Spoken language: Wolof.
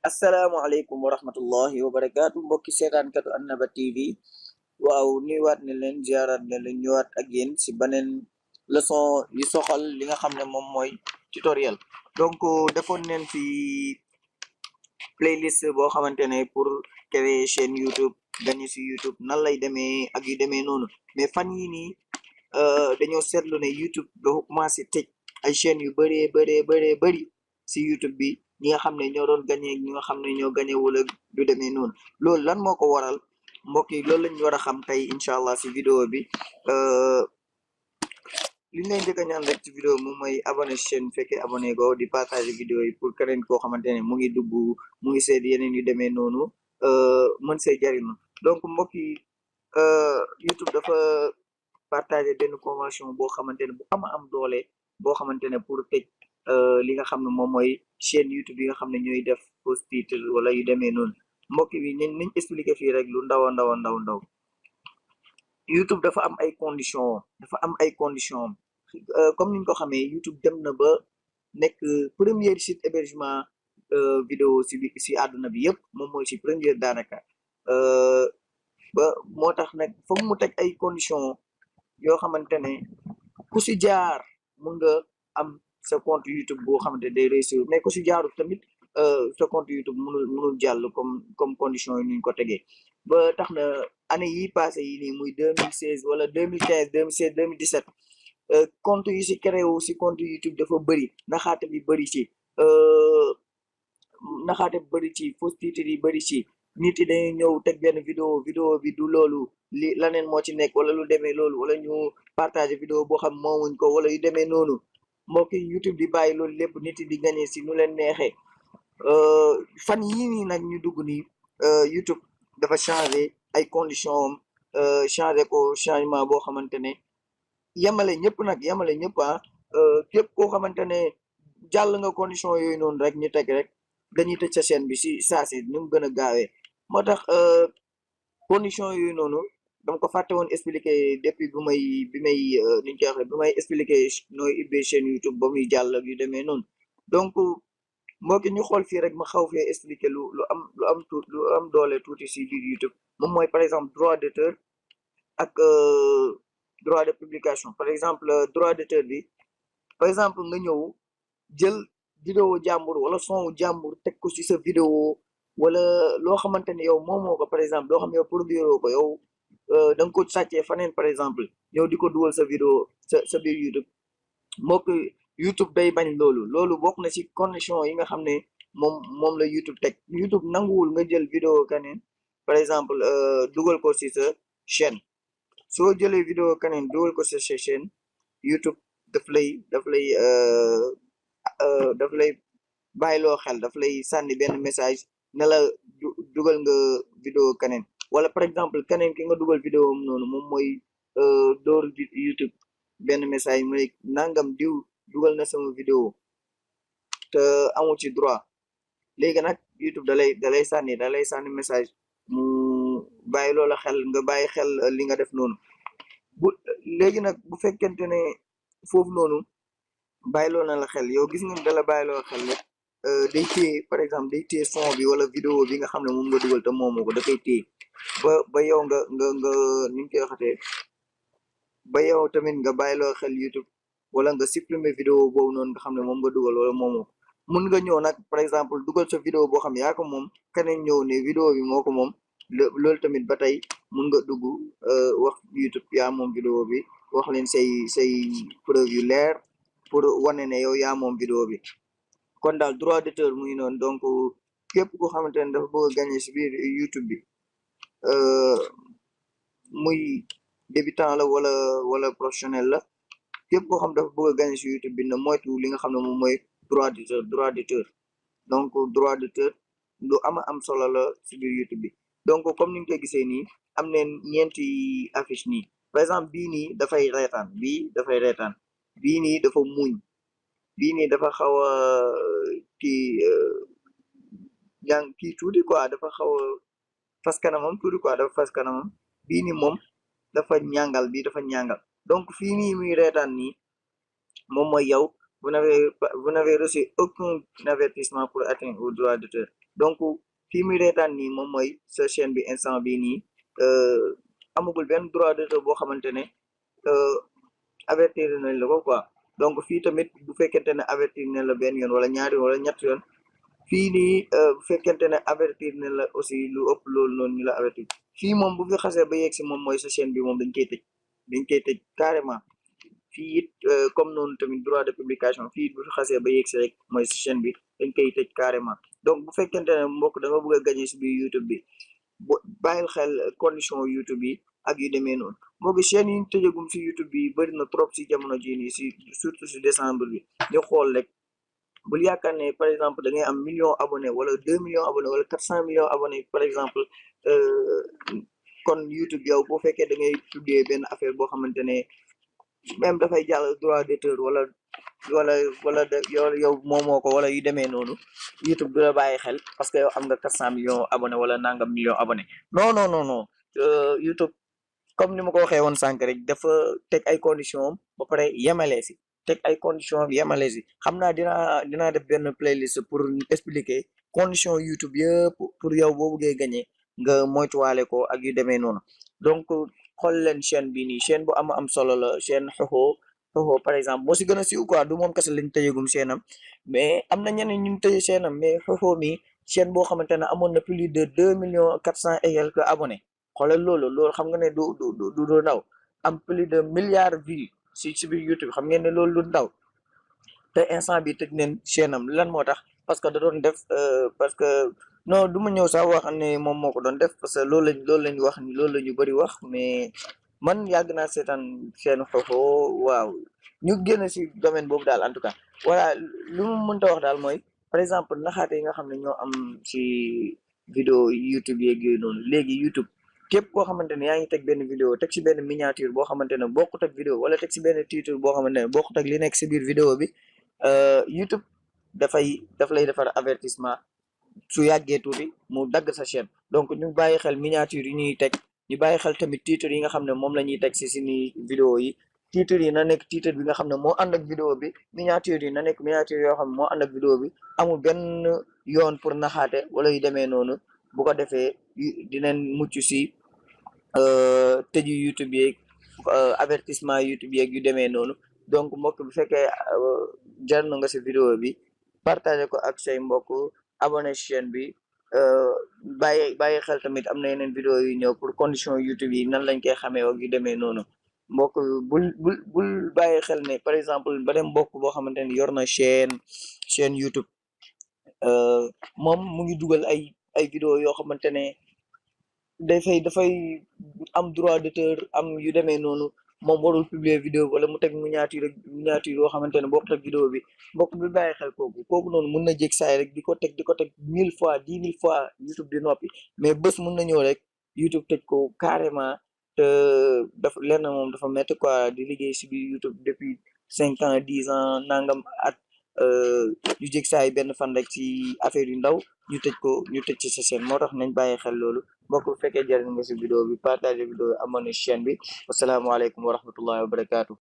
asalaamaaleykum wa rahmatullahi wa barakaatu mbokki seetaankatu Annaba TV waaw nuyuwaat ne leen ziaraat ne leen ñëwaat ak yéen si beneen leçon yi soxal li nga xam ne moom mooy tutoriel donc defoon neen fi playlist boo xamante ne pour créer chaîne YouTube gagner si YouTube nan lay demee ak yu demee noonu mais fan yi nii dañoo seetlu ne YouTube dafa commencé tëj ay chaînes yu bëri si YouTube bi ñi nga xam ne ñoo doon gagné ñi nga xam ne ñoo gagné wala du demee noonu loolu lan moo ko waral mbokk yi loolu lañ war a xam tey incha allah si vidéo bi li ñu lay njëkk a ñaan rek ci vidéo moom mooy abonné chaîne fekkee abonné go di partager vidéo yi pour keneen koo xamante ne mu ngi dugg mu ngi seet yeneen yu demee noonu mën see jariñu donc mbokk yi YouTube dafa partager benn convention boo xamante ne bu am doole boo xamante ne pour tëj li nga xam ne moom mooy chaîne YouTube yi nga xam ne ñooy def post titre wala yu demee noonu mbokk bi nañ expliquer fii rek lu ndaw a ndaw YouTube dafa am ay conditions comme niñ ko xamee YouTube dem na ba nekk premier site hébergement vidéo si àdduna bi yëpp moom mooy si première daanaka ba moo tax nag foog mu teg ay conditions yoo xamante ne ku si jaar mun nga am sa compte YouTube boo xamante day réussir mais ku si jaarul tamit sa compte YouTube munul jàll comme condition yi nuñ ko tegee ba tax na année yi passé yi nii muy 2016 wala 2015 2016 2017 compte yi si créé wu si compte YouTube dafa bëri naxaate bi bëri ci fausse titre yi bëri ci nit yi dañuy ñëw teg benn vidéo bi du loolu li laneen moo ci nekk wala lu demee loolu wala ñu partager vidéo boo xam moomuñ ko wala yu demee noonu mbokk yi YouTube di bàyyi loolu lépp nit yi di gagné si nu leen neexee fan yii nii nag ñu dugg nii YouTube dafa changé ay conditions changé ko changement boo xamante ne yemale ñëpp képp koo xamante ne jàll nga condition yooyu noonu rek ñu teg rek dañuy tëj sa chaîne bi si saa si ni mu gën a gaawee moo tax condition yooyu noonu dama ko fàtte woon expliquer depuis bi may niñ koy waxee bi may expliquer nooy ubbee chaîne YouTube ba muy jàll yu demee noonu donc mbokki ñu xool fii rek ma xaw fee expliquer lu am doole tuuti si biir YouTube moom mooy par exemple droit d'auteur ak droit de publication par exemple droit d'auteur bi par exemple nga ñëw jël vidéo jàmbur wala son jàmbur teg ko ci sa vidéo wala loo xamante ne yow moomoo ko par exemple loo xam yow produire ko yow da nga ko sàccee faneen par exemple yow di ko dugal sa vidéo sa biir YouTube mbokk YouTube day bañ loolu bokk na ci condition yi nga xam ne moom la YouTube teg YouTube nanguwul nga jël vidéo keneen par exemple dugal ko ci sa chaîne soo jëlee vidéo keneen dugal ko ci sa chaîne YouTube daf lay bàyyiloo xel daf lay sànni benn message ne la dugal nga vidéo keneen wala par exemple keneen ki nga dugal vidéo am noonu moom mooy door YouTube benn message mooy nangam diw dugal na sama vidéo te amu ci droit léegi nag YouTube dalay sànni message mu bàyyi loola xel nga bàyyi xel li nga def noonu léegi nag bu fekkente ne foofu noonu bàyyiloo na la xel yow gis nga dala bàyyiloo xel rek day téye par exemple day téye son bi wala vidéo bi nga xam ne moom nga dugal te moomoo ko da koy téye ba yow nga ni ñu koy waxatee ba yow tamit nga bàyyiloo xel YouTube wala nga supprimer vidéo boobu noonu nga xam ne moom nga dugal wala moomoo ko mun nga ñëw nag par exemple dugal sa vidéo boo xam ne yaa ko moom keneen ñëw ne vidéo bi moo ko moom loolu tamit ba tey mun nga dugg wax YouTube yaa moom vidéo bi wax leen say preuve yu leer pour wane ne yow yaa moom vidéo bi kon daal droit d'auteur muy noonu donc képp koo xamante ne dafa bëgg a gagner si biir YouTube bi muy débutant la wala professionnel la képp koo xam dafa bëgg a gagner si YouTube bi na moytu li nga xam ne moom mooy droit d'auteur donc droit d'auteur lu am solo la si biir YouTube bi donc comme ni nga koy gisee nii am neen ñeenti affiche nii par exemple bii nii dafay reetaan bii nii dafa muñ bii nii dafa xaw a kii tuuti quoi dafa xaw a fas kanamam tuuti quoi dafa fas kanamam bii nii moom dafa ñàngal donc fii nii muy reetaan nii moom mooy yow vous n'avez reçu aucun avertissement pour atteindre au droit d'auteur. Donc fii muy reetaan nii moom mooy sa chaîne bi instant bi nii amagul benn droit d'auteur boo xamante ne avertir nañ la ko quoi. Donc fii tamit bu fekkente ne avertir nañ la benn yoon wala ñaari yoon wala ñetti yoon fii nii bu fekkente ne avertir nañ la aussi lu ëpp loolu noonu ñu la avertir fii moom bu fi xasee ba yegg si moom mooy sa chaîne bi moom dañ koy tëj carrément. fii it comme noonu tamit droit de publication fii it bu fi xasee ba yegg si rek mooy sa chaîne bi dañ koy tëj carrément. Donc bu fekkente ne mbokk da nga bëgg a gagné si biir YouTube bi bàyyil xel condition YouTube yi ak yu demee noonu moo gi chaîne yi ñu tëjagum si YouTube bi bëri na trop si jamono jii nii si surtout si décembre bi ñu xool rek bul yaakaar ne par exemple da ngay am million abonné wala 2 millions abonné wala 400 millions abonné par exemple kon YouTube yow boo fekkee da ngay tuddee benn affaire boo xamante ne même dafay jàll droit d'auteur wala yow moomoo ko wala yu demee noonu YouTube du la bàyyi xel parce que yow am nga 400 millions abonné wala nangam millions abonné non YouTube comme ni ma ko waxee woon sànq rek dafa teg ay conditions ba pare yemale si teg ay conditions yemale si xam naa dinaa def benn playlist pour expliquer condition YouTube yëpp pour yow boo bëggee gagné nga moytuwaale ko ak yu demee noonu. Donc xool leen chaîne bi nii chaîne bu am solo la chaîne Xoxo par exemple moo si gën a siiw quoi du moom kese lañ tëjegum chaîne am mais am na ñeneen ñu ngi tëje chaîne am mais Xoxo mi chaîne boo xamante ne amoon na plus de 2 millions 400 et quelques abonnés xoolal loolu xam nga ne du ndaw am plus de milliards vues si biir YouTube xam ngeen ne loolu du ndaw te instant bi tëj neen chaîne am lan moo tax parce que da doon def parce que non du ma ñëw sax wax ne moom moo ko doon def parce que loolu lañ wax ni loolu la ñu bëri wax mais man yàgg naa seetaan chaîne Xoxo waaw ñu génn si domaine boobu daal en tout cas voilà lu mu mënta wax daal mooy par exemple naxaate yi nga xam ne ñoo am ci vidéo YouTube yeeg yooyu noonu léegi YouTube képp koo xamante ne yaa ngi teg benn vidéo teg si benn miniature boo xamante ne bokkut ak vidéo wala teg si benn titre boo xamante ne bokkut ak li nekk si biir vidéo bi YouTube daf lay defar avertissement su yàggee tuuti mu dagg sa chaîne donc ñu bàyyi xel miniature yi ñuy teg ñu bàyyi xel tamit titre yi nga xam ne moom la ñuy teg si suñuy vidéo yi titre yi na nekk titre bi nga xam ne moo ànd ak vidéo bi miniature yi na nekk miniature yoo xam ne moo ànd ak vidéo bi amul benn yoon pour naxaate wala yu demee noonu bu ko defee dinañ mucc si tëju YouTube yeeg avertissement YouTube yeeg yu demee noonu donc mbokk bu fekkee jar na nga si vidéo bi partagé ko ak say mbokk abonné chaîne bi bàyyi xel tamit am na yeneen vidéo yu ñëw pour condition YouTube yi nan lañ koy xamee ak yu demee noonu mbokk bul bàyyi xel ne par exemple ba dem mbokk boo xamante ne yor na chaîne YouTube moom mu ngi dugal ay vidéo yoo xamante ne dafay am droit d'auteur am yu demee noonu moom warul publier vidéo wala mu teg miniature yoo xamante ne bokkut ak vidéo bi mbokk bi bàyyi xel kooku noonu mun na jég saay rek di ko teg 1000 fois 10 000 fois YouTube di noppi mais bés mun na ñëw rek YouTube tëj ko carrément te dafa lenn moom dafa métti quoi di liggéey si biir YouTube depuis 5 ans 10 ans nangam at ñu jég saay benn fan rek ci affaire yu ndaw ñu tëj ci sa chaîne moo tax nañ bàyyi xel loolu mbokk bu fekkee jëriñ nga si vidéo bi partage vidéo bi abonné chaîne bi asalaamaaleykum wa rahmatullahi wa barakaatu